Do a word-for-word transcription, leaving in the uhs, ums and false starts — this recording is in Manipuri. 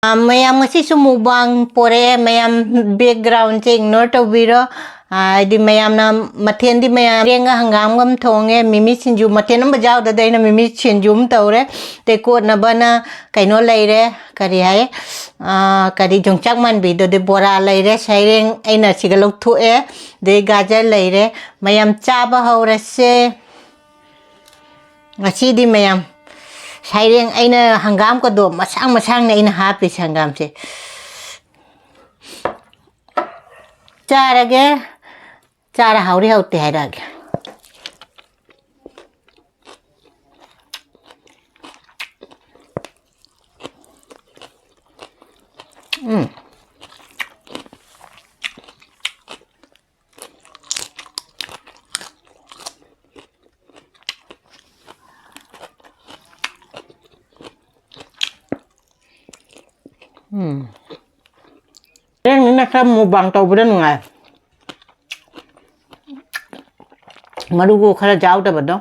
ꯑꯥ, ꯃꯌꯥꯝ, ꯉꯁꯤꯁꯨ mukbang ꯄꯣꯔꯛꯑꯦ꯫ ꯃꯌꯥꯝ, background ꯁꯦ ignore ꯇꯧꯕꯤꯔꯣ꯫ ꯑꯥ, ꯍꯥꯏꯗꯤ ꯃꯌꯥꯝꯅ ꯃꯊꯦꯜꯗꯤ ꯃꯌꯥꯝ ꯏꯔꯦꯡꯒ ꯍꯪꯒꯥꯝꯒ ꯑꯃ ꯊꯣꯡꯉꯦ, ꯃꯤꯃꯤ ꯁꯤꯡꯖꯨ, ꯃꯊꯦꯜ ꯑꯃ ꯌꯥꯎꯗꯗꯤ ꯑꯩꯅ ꯃꯤꯃꯤ ꯁꯤꯡꯖꯨ ꯑꯃ ꯇꯧꯔꯦ꯫ ꯑꯗꯩ ꯀꯣꯠꯅꯕꯅ ꯀꯩꯅꯣ ꯂꯩꯔꯦ, ꯀꯔꯤ ꯍꯥꯏ, ꯑꯥ, ꯀꯔꯤ, ꯌꯣꯡꯆꯥꯛ ꯃꯥꯟꯕꯤꯗꯣ, ꯑꯗꯩ ꯕꯣꯔꯥ ꯂꯩꯔꯦ, ꯁꯩꯔꯦꯡ ꯑꯩꯅ ꯁꯤꯒ ꯂꯧꯊꯣꯛꯑꯦ, ꯑꯗꯩ ꯒꯥꯖꯔ ꯂꯩꯔꯦ꯫ ꯃꯌꯥꯝ ꯆꯥꯕ ꯍꯧꯔꯁꯦ꯫ ꯉꯁꯤꯗꯤ ꯃꯌꯥꯝ, ꯁꯩꯔꯦꯡ ꯑꯩꯅ ꯍꯪꯒꯥꯝꯒꯗꯣ ꯃꯁꯥꯡ ꯃꯁꯥꯡꯅ ꯑꯩꯅ ꯍꯥꯞꯄꯤꯁꯦ ꯍꯪꯒꯥꯝꯁꯦ꯫ ꯆꯥꯔꯒꯦ, ꯆꯥꯔ ꯍꯥꯎꯔꯤ ꯍꯥꯎꯇꯦ ꯍꯥꯏꯔꯛꯑꯒꯦ꯫ ꯎꯝ꯫ ꯎꯝ꯫ ꯍꯣꯔꯦꯟꯅꯤꯅ ꯈꯔ mukbang ꯇꯧꯕꯗ ꯅꯨꯡꯉꯥꯏ꯫ ꯃꯔꯨ ꯈꯔ ꯌꯥꯎꯗꯕꯗꯣ꯫